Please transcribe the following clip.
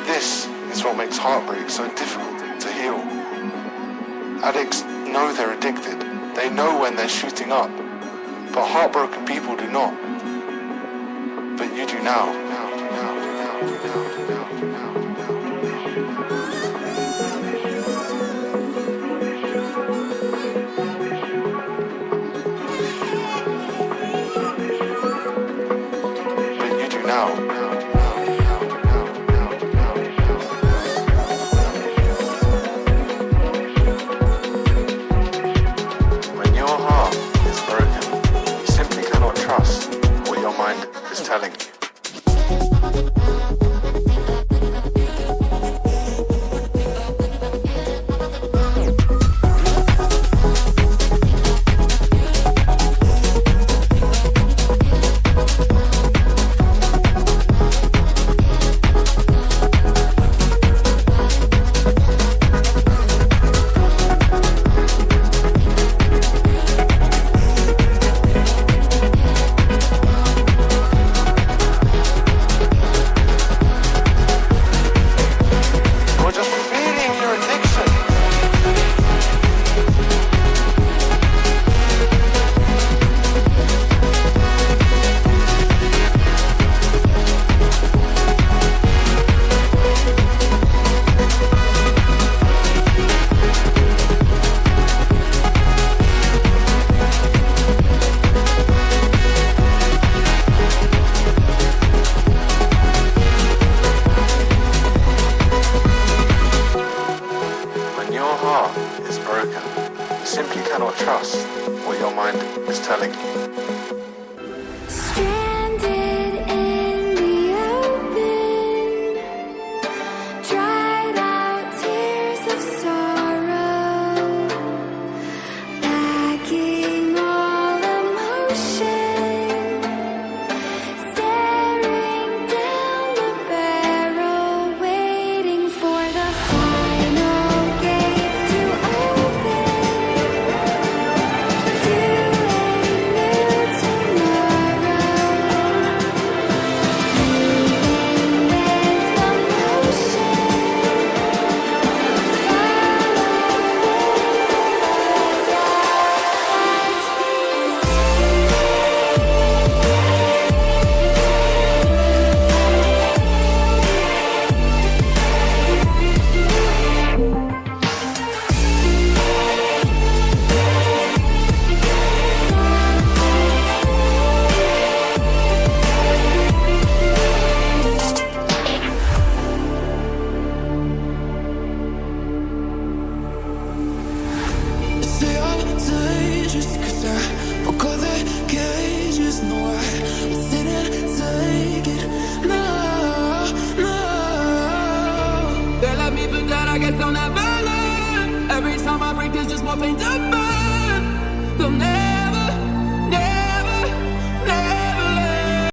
This is what makes heartbreak so difficult to heal. Addicts know they're addicted. They know when they're shooting up. But heartbroken people do not. But you do now. But you do now. When your heart is broken, you simply cannot trust what your mind is telling you. You're just feeling your addiction. When your heart is broken, you simply cannot trust what your mind is telling you.